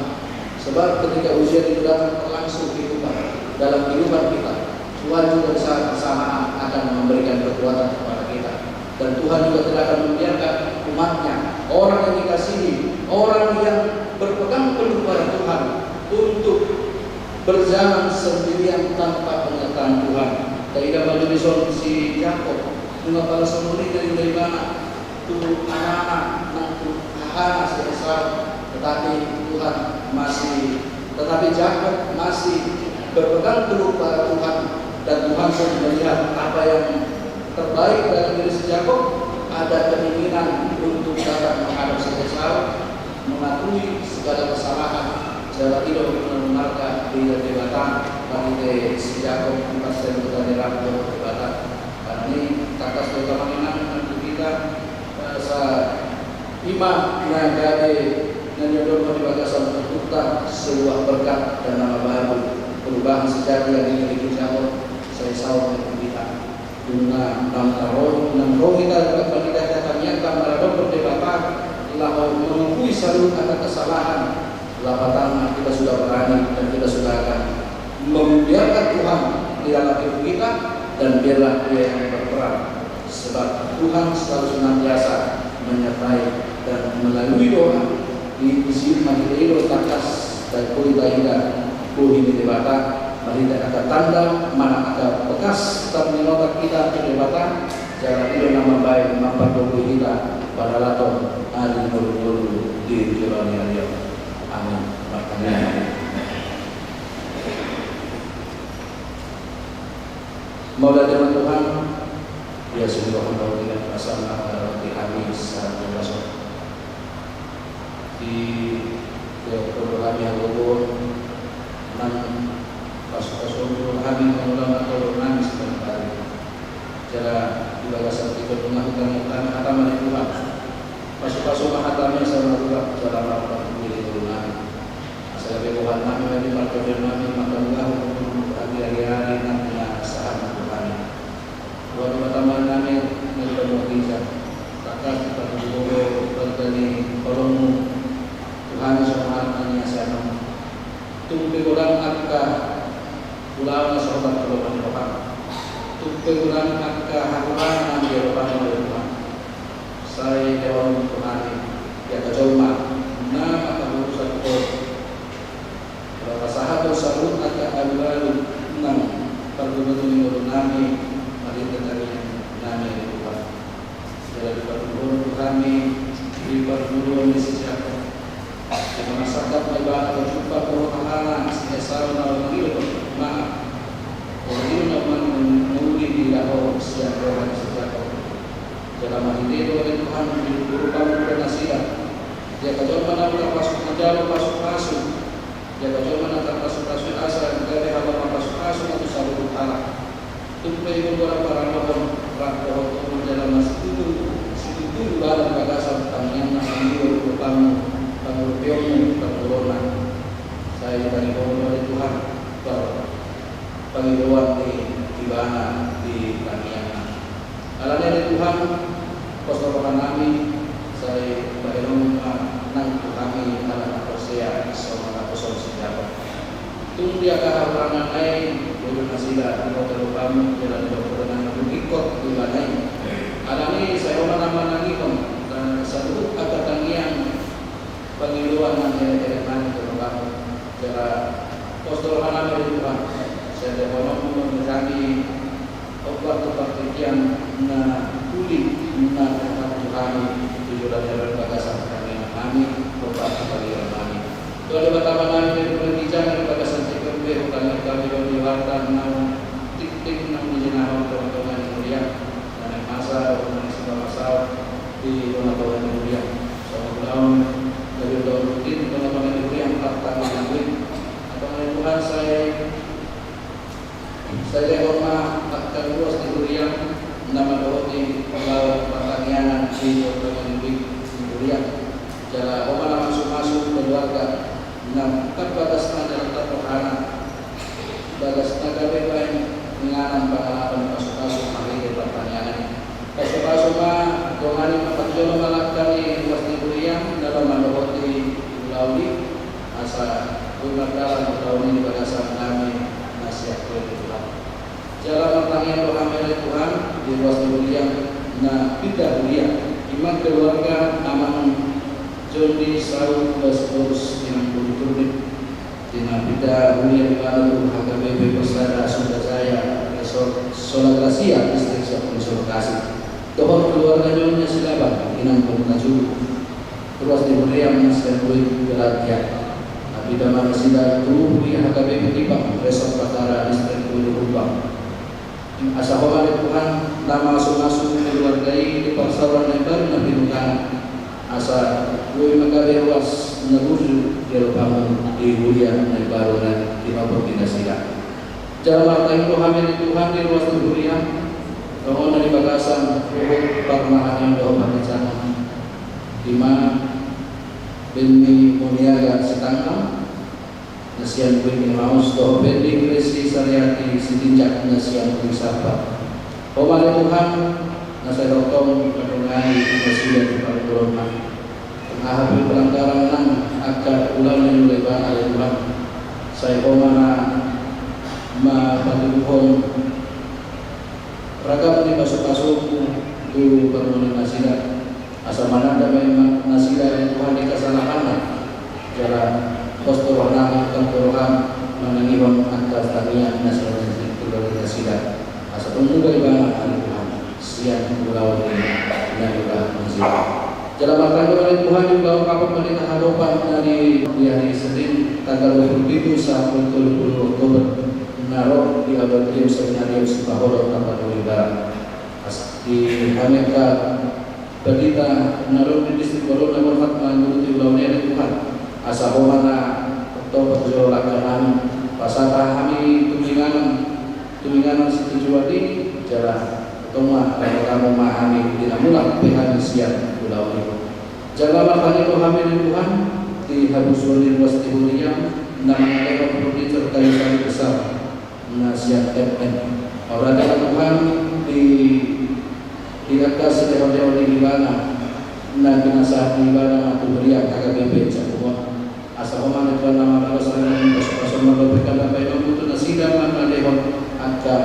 Sebab ketika ujian itu datang, berlangsung kehidupan, dalam kehidupan kita, Tuhan juga bisa bersamaan akan memberikan kekuatan kepada kita. Dan Tuhan juga tidak akan membiarkan umat-Nya, orang yang dikasihi, orang yang berpegang teguh kepada Tuhan, untuk berjalan sendirian tanpa penyertaan Tuhan. Taida ma jo dison si Jakob, nunga pala songon i na niula ibana tu anakna, nang tu hahana si Esau, tetapi Tuhan masih, tetapi Jakob masih berpegang teguh pada Tuhan, dan Tuhan pun melihat apa yang terbaik dalam diri si Jakob, ada keinginan untuk datang menghadap si Esau, mengakui segala kesalahan. Jala i do na marga di Debata marhite si Jakob, di parsahiton ni rap dohot Debata. Karena i tangkas do, Amang Inang, nang tu hita, eh, sa-, i ma na gabe na niandorhon di bagasan tuturta, sebuah berkat dan nama baru, perubahan sejati yang dimiliki Jakob, si Esau, nang tu hita. Dung na, na ro, na ro hita marhite hata ni Debata, maradophon Debata, laho mengakui saluhut angka kesalahan, lapatanna hita sudah berani dan hita sudah akan membiarkan Tuhan di dalam hidup kita, dan biarlah Dia yang berperan. Sebab Tuhan selalu senantiasa menyertai dan melalui doa. Di, di sini marhite i do tangkas, dan hita, hita, bohi ni Debata, marhite angka tanda, manang angka bekas, tarningot hita tu Debata, jala i do na mambahen mampargogoi hita, padalaton ari ngolu-ngolu di joloan ni ari on. Amin. Martangiang. Laut dengan pasang maka roti habis satu basok. Di tiap puluh kami hagogoon nang pasu-pasu kami mangulahon na tolu nami sian bari. Jala di bagasan tiga puluh nami kami hata ma di Tuhan. Pasu-pasu ma hata ni sama Tuhan jala marpangkuli di tolu nami. Asa gabe bohal nami ma di parjolo nami mangulahon hami ari-ari nami na sahat na Tuhan. Buat pertama nami nilai pemotija. Takas di panggogo berkani kolommu Tuhan somat nami asanmu. Tung pe godang angka ulaon na sobat kolommu Tuhan. Tung pe godang angka hahurangan di Tuhan oleh Tuhan. Sai deon Tuhan di angka jolma na mangkahurusan Tuhan. Jala pasahathon saluhut angka alualu nang pargogoi ni ngolu nami marhite tangiang nami di Tuhan. Jala dipatuduhon Tuhan i di pargogoi ni si Jakob. Di na sangkap ma ibana pajumpang dohot hahana si Esau na mangido ma, mangido na manguli di laho sian roha ni si Jakob. Jala marhite do ni Tuhan di rupa-rupa nasida. Di angka jolma na tarpasu-pasu, manjalo pasu-pasu. Di angka jolma na tarpasu-pasu asa gabe hamu pasu-pasu ma tu saluhut halak. Tung pe i do godang paralohon rap dohot tolu jala masitutu situtu ibana di bagasan tangiangna mangido rupamu, pangurpionmu, pangurona. Sai dipangido ma di Tuhan par pangidoan ni ibana di tangiangna. Alani i Tuhan, pos do roha nami, sai bahenon ma nang tu hami halak na porsea songon na poso ni si Jakob. Tung di angka hahurangan na i, boi do nasida diboto rupamu, jala diboto nang dungkot di ibana i. Alani i sai Ho ma na manangihon saluhut angka tangiang pangidoan nang elek-elek nami tu rohamu. Jala pos do roha nami di Tuhan, sai dapot Ho ma di hami. Opat tu partingkian na uli na dapat tu hami, tu jolo ni roha bagasan tangiang nami, opat tu partingkian nami. Tuhan Debata Ama nami, di bagasan tingki on pe hutangihon hami do di warta na tingting na nilehon di tonga-tonga ni huria, na naeng masa dohot na naeng sipamasaon di tonga-tonga ni huria. Songon ulaon na di tonga-tonga ni huria, partangiangan i. Antong ale Tuhan, sai Sai lehon ma angka ruas ni huriam na mandohoti laho partangiangan di tonga-tonga ni huria. Jala Ho ma na mamasu-masu keluarga na tangkas bagasna jala tangkas rohana, bagasna gabe baen inganan pangalapan pasu-pasu marhite partangiangan i. Pasu-pasu ma dongan i, pasu-pasu ma angka ruas ni huriam na mandohoti ulaon i, asa boi mardalan ulaon i di bagasan nami na sian Ho i Tuhan. Jala martangiang do hami ale Tuhan di ruas ni huriam na pinda huria, i ma keluarga Amang Jondi Saud Sitorus, Inang Bulu Turdip. Di na pinda huria ibana tu H K B P Persada Sunda Jaya, Resort Sola Gracia, Distrik Siak Puri Solo Tasik. Dohot keluarga Nyonya Silaban, Inang Pamungkajulu. Ruas ni huriam na sian Pluit Belantia. Na pinda ma nasida tu huria H K B P Tipang, Resort Batara, Distrik Bulu Humbang. Asa Ho ma ale Tuhan na mamasu-masu keluarga i di parsauran na imbaru na pinungka. Asa boi ma gabe ruas na burju di rohamu di huria na imbaru na tinopot ni nasida. Jala martangiang do hami ale Tuhan di ruas ni huriam, songon na di bagasan huhut parmahan i dohot parnijangan. I ma Benny Moniaga Sitanggang, na sian Pluit Emmaus, dohot Benny Grace Sariati Sitinjak, na sian Pluit Sampang. Ho ma ale Tuhan, na sai tongtong mandongani nasida di pargogoi on. Aha pe pelanggaran nang angka ulaon na niula ibana ale Tuhan, sai Ho ma na mapatuduhon ragam ni pasu-pasumu tu pargogoi nasida. Asa mananda ma nasida ale Tuhan di kesalahanna. Jala pos do roha nami, tangkas do roham manangihon angka tangiang na sian keluarga nasida. Asa tung muba ibana ale Tuhan sian ulaon na niula nasida. Jala martangiang ale Tuhan di ulaon rap ma di hadopan na di, di ari Senin tanggal dua puluh pitu sahat tolu puluh Oktober na ro di Auditorium Seminarium Sipaholon Tapanuli Barat. Di hami angka pandita na ro di distrik Bolon na borhat mangurupi ulaon i, ale Tuhan. Asa Ho ma na tongtong patuju angka nami, pasahat hami tu inganan, tu inganan situjuan i, jala tongtong ma, rame-rame ma hami di na mulak pe hami sian ulaon i. Jala martangiang do hami, ale Tuhan, di habusuon ni ruas ni huriaM, na mangalehon furnitur kayu salib besar na sian M N. Mauliate ma Tuhan di, di angka silehon-lehon ni Ibana, na pinasahat ni Ibana ma tu huria H K B P Cakung on. Asa Ho ma, ale Tuhan, na mangalosi, na pasu-pasu, mardongan pe hata, baen ma tu nasida mangalehon angka,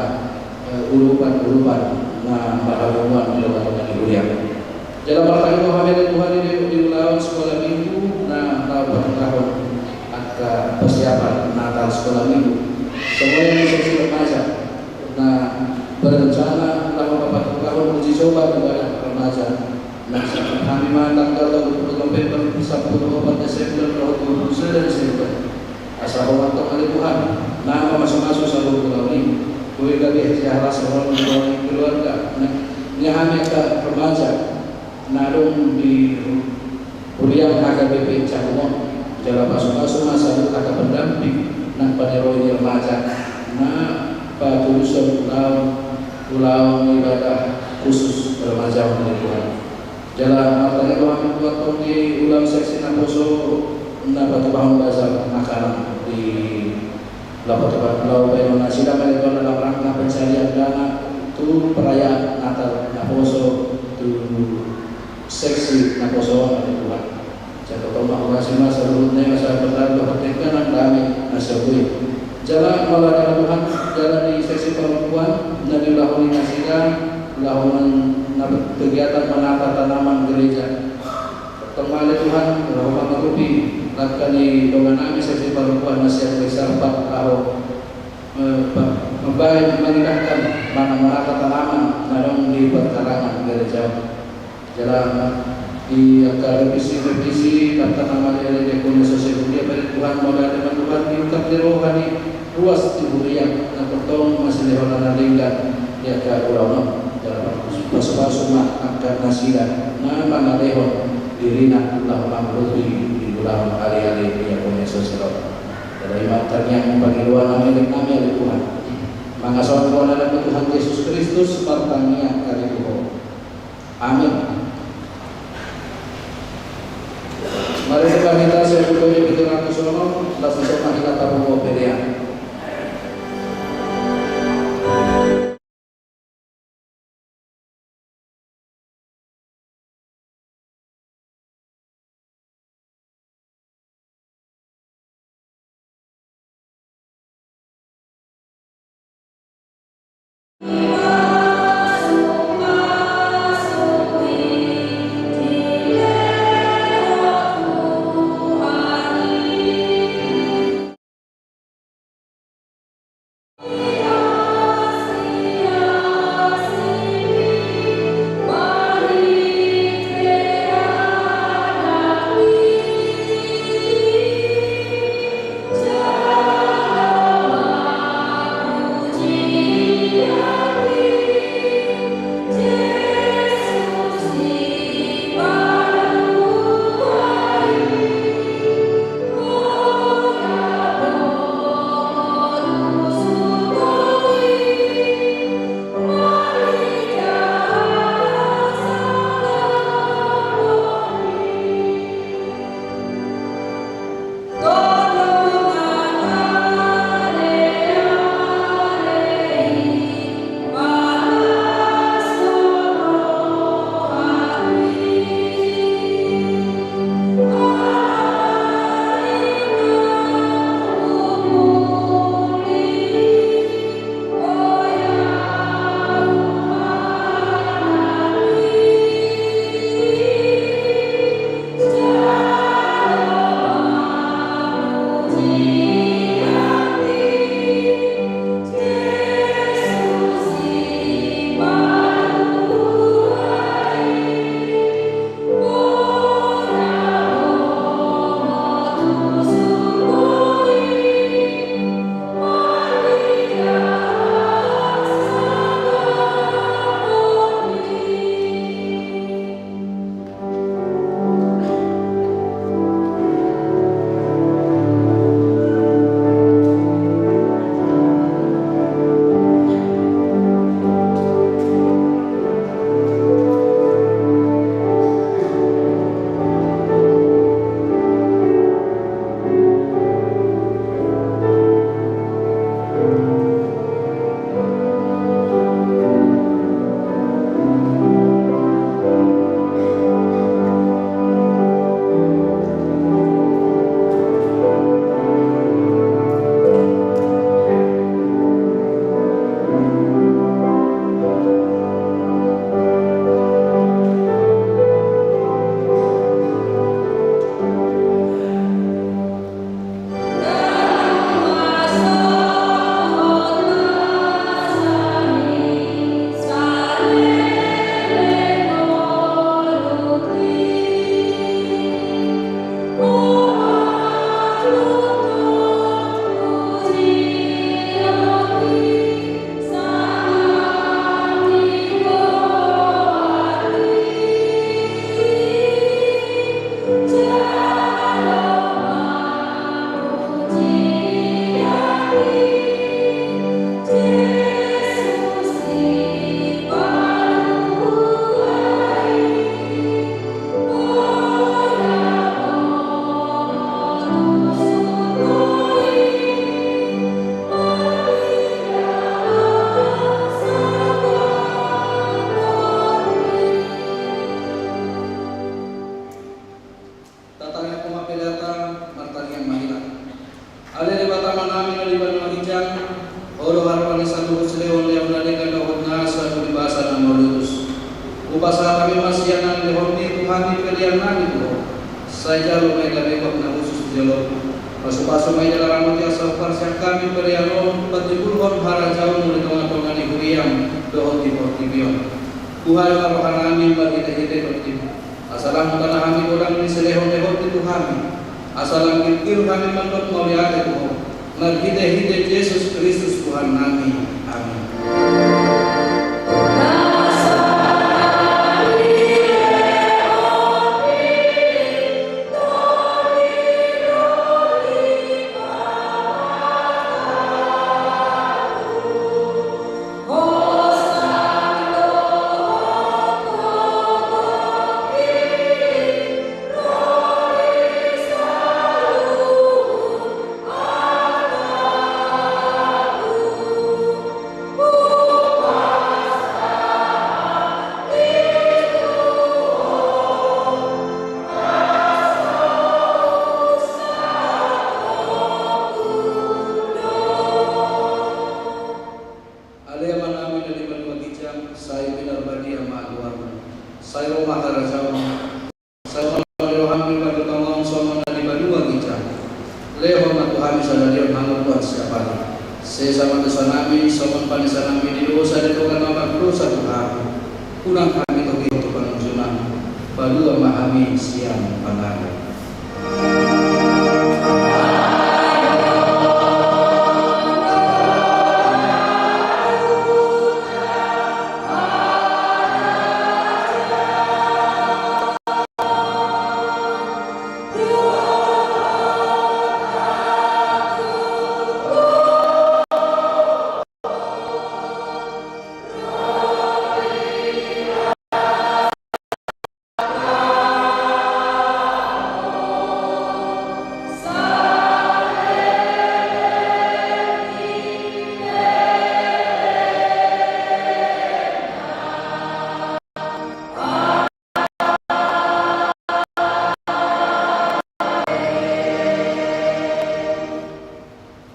eh, urupan-urupan na marhamuliaon di tonga-tonga ni huriaM. Jala martangiang do hami, ale Tuhan, di, di ulaon sekolah minggu na laho patupahon angka persiapan Natal sekolah minggu. Semuanya bisa sih remaja na berencana laho patupahon uji coba ibadah remaja. Na sangkap hami ma tanggal dua puluh November, sampulu opat Desember, dohot dua puluh sada Desember. Asa Ho ma antong, ale Tuhan, na mamasu-masu saluhut ulaon i. Boi gabe siala saluhut ulaon ni keluarga. Nah, ni hami angka remaja na adong di huriaM H K B P Cakung on. Jala pasu-pasu ma saluhut angka pendamping nang paniroi ni remaja na patulushon ulaon, ulaon ibadah khusus remaja on, ale Tuhan. Jala martangiang do hami tu antong di ulaon seksi naposo na patupahon bazar makanan di laho patupahon, laho baenon nasida ma, ale Tuhan, dalam rangka pencarian dana tu perayaan Natal naposo tu seksi naposo on, ale Tuhan. Sai tongtong ma hurasi ma saluhutna i asa berlalu dohot denggan nang dame na saut i. Jala mauliate ma Tuhan, jala di seksi parompuan na diulahon ni nasida laho man-, na kegiatan menata tanaman gereja. Tongtong ma, ale Tuhan, laho mangurupi langka ni dongan nami seksi parompuan na sian Desa Arpat laho, eh, pa-, mambaen, mangidahkan manang menata tanaman na adong di perkarangan gereja. Jala di angka revisi-revisi daftar nama di Diakonia Sosial Huria, ale Tuhan, mauliate ma Tuhan, diungkap ni roha ni ruas ni huria na tongtong masilehonan na denggan di angka ulaon on. Jala pasu-pasu ma angka nasida na mangalehon dirina laho mangurupi di ulaon ale-ale Diakonia Sosial on. Jala i ma tangiang pangidoan nami, ale Tuhan. Mangasahon goar ni Tuhan Jesus Kristus martangiang hami tu Ho. Amin. Mari, mari kita sebut doa di pintu ratus ono, langsung sama kita taruh mau pilihan. sian na nilehonMi tu hami pelean nami tu Ho. Sai jalo ma i gabe goar na hushus di jolo. Pasupasu ma i jala ramoti asa parsian hami pelean on patimbulhon harajaonMu di tongatonga ni huriaM dohot di portibi on. Buhai ma roha nami marhitehite tondim, asa lam tona hami godang ni silehonlehonMi tu hami, asa lam gilgil hami mandok mauliate tu Ho, marhitehite Jesus Kristus Tuhan nami. Amin. Ale Amanami na di banua ginjang, sai pinarbadia ma goarMu. Sai ro ma harajaonMu. Sai ro ma harajaonMu di banua tonga on songon na di banua ginjang. Lehon ma tu hami sadari on hangoluan siapari. Sesa ma dosanami songon panesanami di dosa di dongan na mardosa tu hami. Unang hami togihon tu pangunjunan. Palua ma hami sian pangago.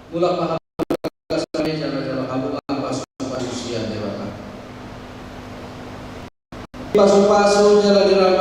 Mulak ma hamu, jala jala hamu ma pasupasu sian Debata. Pasupasu jala dira